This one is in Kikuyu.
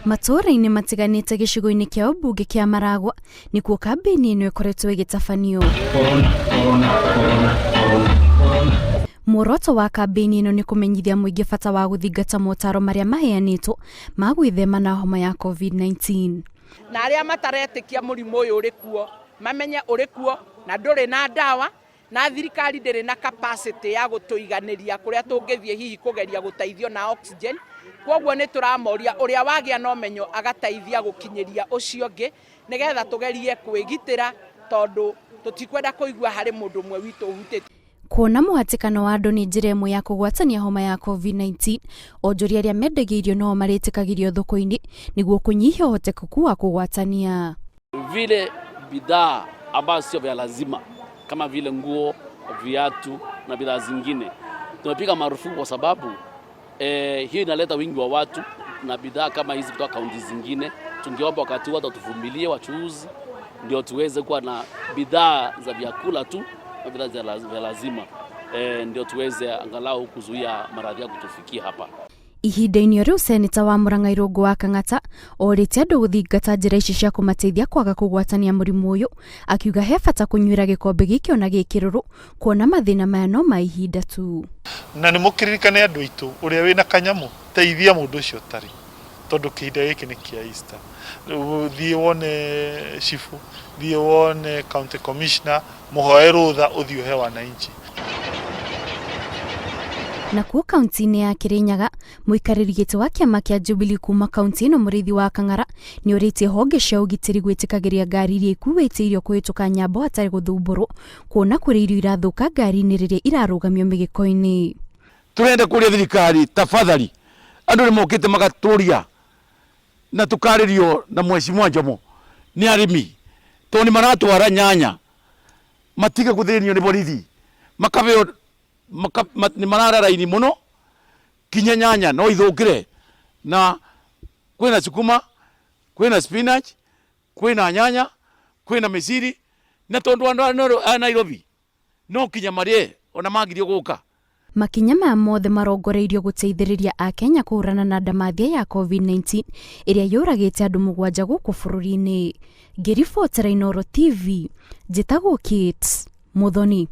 Matũũra-inĩ matiganĩte gĩcigo-inĩ kĩa ũmbunge kĩa Maragwa nĩkuo kambĩini ĩno ĩkoretwo ĩgĩtabanio. Muoroto wa kambĩini ĩno nĩ kũmenyithia mũingĩ bata wa gũthingata motaro marĩa maheanĩtwo ma gwĩthema na homa ya COVID-19. Na arĩa mataretĩkia mũrimũ ũyũ ũrĩ kuo mamenye ũrĩ kuo na ndũrĩ na ndawa na thirikari ndĩrĩ na capacity ya gũtũiganĩria kũrĩa tũngĩthiĩ hihi kũgeria gũteithio na oxygen. Kwoguo nĩ tũramoria ũrĩa wagĩa na ũmenyo agateithia gũkinyĩria ũcio ũngĩ nĩgetha tũgerie kwĩgitĩra tondũ tũtikwenda kũigua harĩ mũndũ ũmwe witũ ũhutĩtio. Kuona mũhatĩkano wa andũ nĩ njĩra ĩmwe ya kũgwatania homa ya COVID-19, onjoria arĩa mendagia irio no marĩtĩkagĩrio thoko-inĩ nĩguo kũnyihia ũhotekeku wa kũgwatania. Vile bidhaa ambazo sio vya lazima kama vile nguo, viatu na bidhaa zingine tumepiga marufuku kwa sababu hiyo inaleta wingi wa watu na bidhaa kama hizi kutoka kaunti zingine. Tungeomba wakati watu watuvumilie, wachuuzi, ndio tuweze kuwa na bidhaa za vyakula tu na bidhaa vya lazima ndio tuweze angalau kuzuia maradhi ya kutufikia hapa. Ihinda-inĩ o rĩu seneta wa Murang'a Irũngũ wa Kang'ata orĩtie andũ gũthingata njĩra ici cia kũmateithia kwaga kũgwatania mũrimũ ũyũ, akiuga he bata kũnyuĩra gĩkombe gĩkĩ ona gĩ kĩrũrũ kuona mathĩna maya no ma ihinda tu. Na nĩ mũkĩririkane andũ aitũ, ũrĩa wĩna kanyamũ teithia mũndũ ũcio ũtarĩ, tondũ kĩhinda gĩkĩ nĩ kĩa Easter. Thiĩ wone chifu, thiĩ wone county commissioner, mũhoe rũtha ũthiĩ ũhe wananchi. Nakuo kaunti-inĩ ya Kirinyaga, mũikarĩri gĩtĩ wa kĩama kĩa Jubilee kuma kaunti ĩno Mũrĩithi wa Kang'ara nĩ ũrĩtie honge cia ũgitĩri gwĩtĩkagĩria ngari iria ikuĩte irio kũhĩtũka nyambo hatarĩ gũthumbũrwo, kuona kũrĩ irio irathũka ngari-inĩ rĩrĩa irarũgamio mĩgĩko-inĩ. Turenda kuria thirikari tafadhali, andu ni mokite magaturia na tukaririo na mheshimiwa Njomo ni arimi tondu ni maratwara nyanya matige guthinio ni borithi makabeo ni marara raini muno kinya nyanya no ithukire na kwina sukuma kwina spinach kwina nyanya kwina misiri na tondu andu a Nairobi no kinya marie ona magirio guka. Makinya maya mothe marongoreirio gũteithĩrĩria Akenya kũhũrana na ndamathia ya COVID-19 ĩrĩa yũragĩte andũ 7 gũkũ bũrũri-inĩ. Ngĩribotera Inooro TV, njĩtagwo Kate Muthoni.